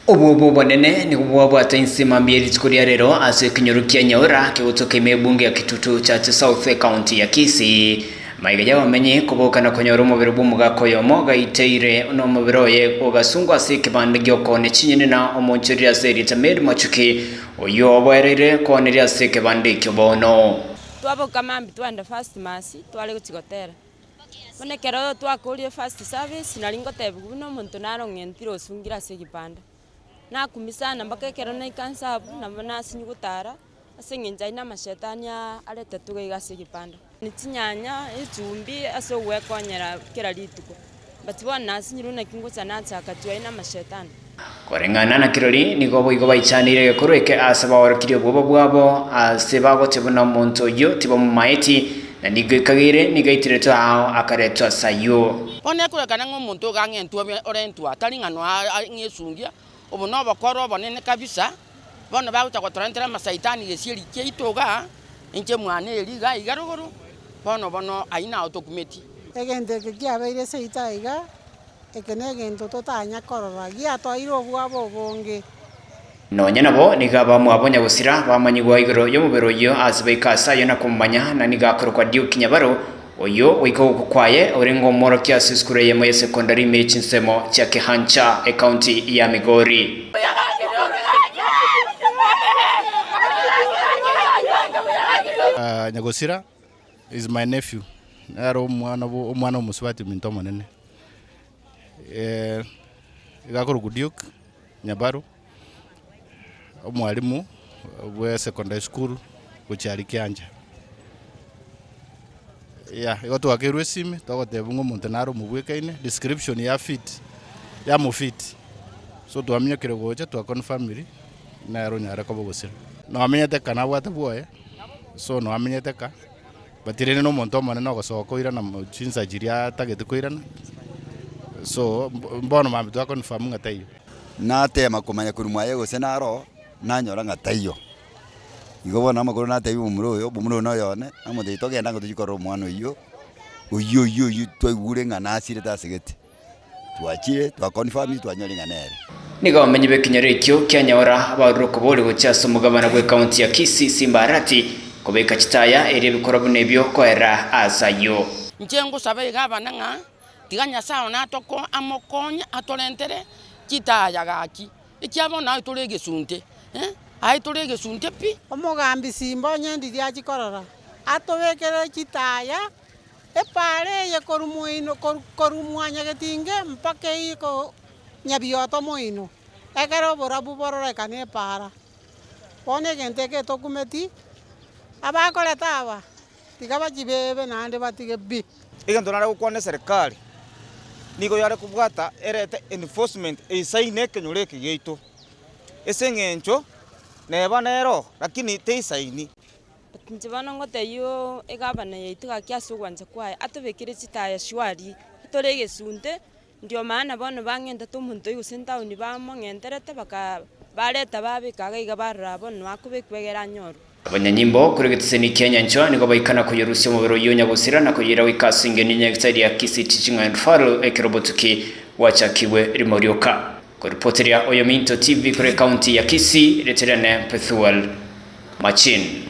Obwoba obonene nigo bwabwate inse mambia rituko ria rero ase ekenyoro kia Nyaura kegotoka ime ebunge ya Kitutu Chache South ecounty ya Kisii. Maiga y'abamenyi koboka na konyora omobere bw'omogaka oyomo gaiteire nomobere oye ogasungwa ase ekebanda gi'okoonia chinyeni na omonchoreri ase erieta Mary Machuki oyio oboereire kooneria ase ekebanda ekio bono. Twaboka mambia twagenda first mass tware gochia gotera. Bono ekero twakorire first service nari ngotebiwa buna omonto naro ong'entire osungire ase ekebanda. Nakumia sana mpaka ekero naika nse abwo nabo nasinywa gotara, ase eng'encho aywo na amashetani aa aretetwe iga iga ase ekebanda. Ne chinyanya, echumbi ase ogwekonyera kera rituko, but bono nasinyirwe naki ngocha nachaka chwai na amashetani. Koreng'ana na kirori, nigo boigo baichaneire egekorwa eke aase baorokirie obwoba bwabo, ase bagochia buna omonto oyio tibamomaeti, na nigo ekageire nigo aitiretwe ao akaretwa ase ayio. Bono ekorekana ng'a omonto iga ang'entwe obe orentwe aa, tari ng'a noa ng'esungia, obo nobokoro obonene kabisa, bono bagocha gotorentera amasaitani gesieri kiaito igaa, inche mwane eria iga iga rogoro, bono bono ayio nao tokumeti. Egento eke kiabeire seito aiga, Eke negento totanya korora, giatoeire obwabo obonge. Nonya nabo, nigo abamwabo nyagosira bamanyigwa igoro y'omobere oyio ase baika ase ayio na komomanya, na nigo akorokwa Duke Nyabaro, oyio goika ogokwa kwaye orenge omworokia ase esukuru eyemo ya sekondari ime ye chinsemo chia Kehancha, ecounty ya Migori. Nyagosira is my nephew, nere omwana bwo omwana omosubati ominto omonene. Iga akorokwa Duke Nyabaro, omwalimu bwa secondary school gochia aria Kianja. Yeah, igo twakeirwe esimi togotebwa ng'a omonto nare omobwekaine, description ya fit, yamofit, so twaminyokire gocha twaconfirmiri nere onyare koba ogosira. Nomenyete ka nabwate bwoye, so noamenyete ka. But rende na omonto omonene ogosoka oirana chinsa chiria atagete koirana, so mbono mambia twa confirm ng'a taiyo. Natema komanya korwa mwaye gose naro, nanyora ng'a taiyo. Igo bono amakoro natebia omomura oyo, omomura oyo noyo one, namotebia togende ango tochie korora omwana oyio, oyio oyio oyio twaigure ng'a nasirete asegete. Twachire, twa confirm, twanyoria ng'a nere. Nigo abamenyi b'ekenyoro ekio kia Nyaora barure okoboria gochia ase omogabana bw'ekaunti ya Kisii, Simba Arati, kobeka chitaya erio ebikorwa buna ebio koera aase ayio. Inche ngosaba iga abana ng'a tiga Nyasae one atoko amokonye atorentere chitaya gaki, ekiagera bono aye tore egesunte, eh, aye tore egesunte pi. Omogambi Simba onye ndiria achie korora, atobekere chitaya Epaara eye korwa moino korwa mwanyagetinge mpaka eiko nyabioto moino, ekero oborabu bororekane epaara. Bono egento eke etokumeti, abakoreta aba, tiga bachibebe naende batige bi. Egento nare gokwana eserekari, nigo yare kobwata erete enforcement eisaine ekenyoro eke giaito, ase eng'encho neba nero lakini teisaini. But inche bono ngotebia egavana yaito gaki ase ogwancha kwaye, atobekere chitaya shwari, tore egesunte, ndio maana bono bang'entete omonto oyio gose etown bamong'enterete baka bareta babeka iga iga barora bono akobekwa egere anyorwe. Abanyanyimbo korwa egetiseni kia nyanchwa nigo baikana koyorusia omobere oyio nyagosira na koyoira goika ase engencho y'enyagetari ya Kisii Teaching and Referral ekero obotuki bwachakigwe rimo rioka. Koripoteria Oyominto TV korwa ecounty ya Kisii, rieta riane Pethuel Machin.